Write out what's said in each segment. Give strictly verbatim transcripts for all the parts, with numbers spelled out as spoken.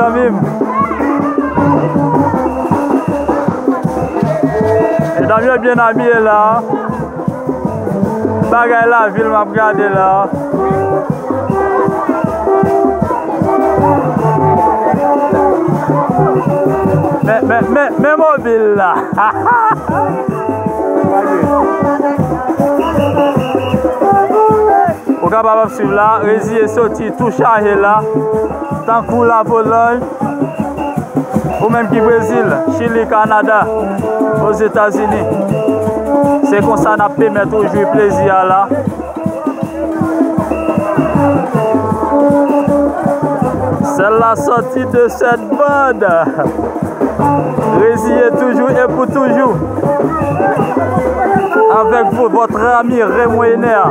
Zanmi m. Medam yo byen abiye la. Bagay lavil m ap gade la. Men, men, men, men mobil la. Ou kapab ap swiv la, Reziye soti tou chaje la, tankou Lapolòy, ou menm ki Brezil, Chili, Kanada, Ozetazini. Se konsa n ap pèmèt ou jwi plezi a la. Celle-là sortie de cette bande. Reziye toujou e pou toujou. Avec vous, votre ami Raymond Ener.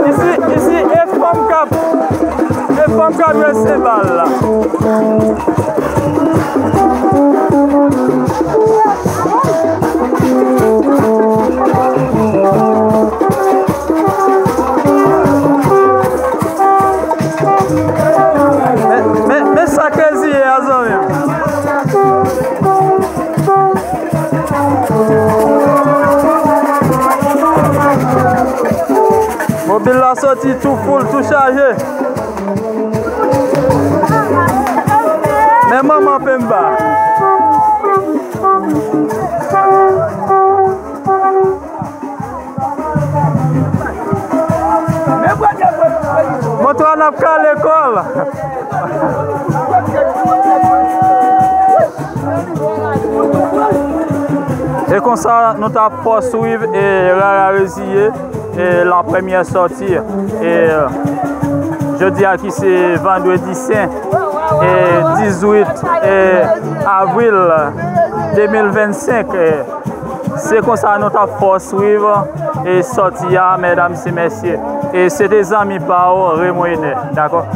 Isi, isi, e fanm k ap, e fanm k ap jwe senbal la. Men, men, men sa Crazy ye a, zanmi m. Mobil la soti tou full, tou chaje. Men manman Pemba. Montre n ap kale kò l. E konsa, nou t ap pouswiv e Rara Reziye e la premyè sòti e jodi a ki se vandredi sen e dizuit e avril de mil vennsenk. E se konsa nou t ap pouswiv e sòti a, medam e mesye. E se te zanmi pa w, Raymond Ener, dakò?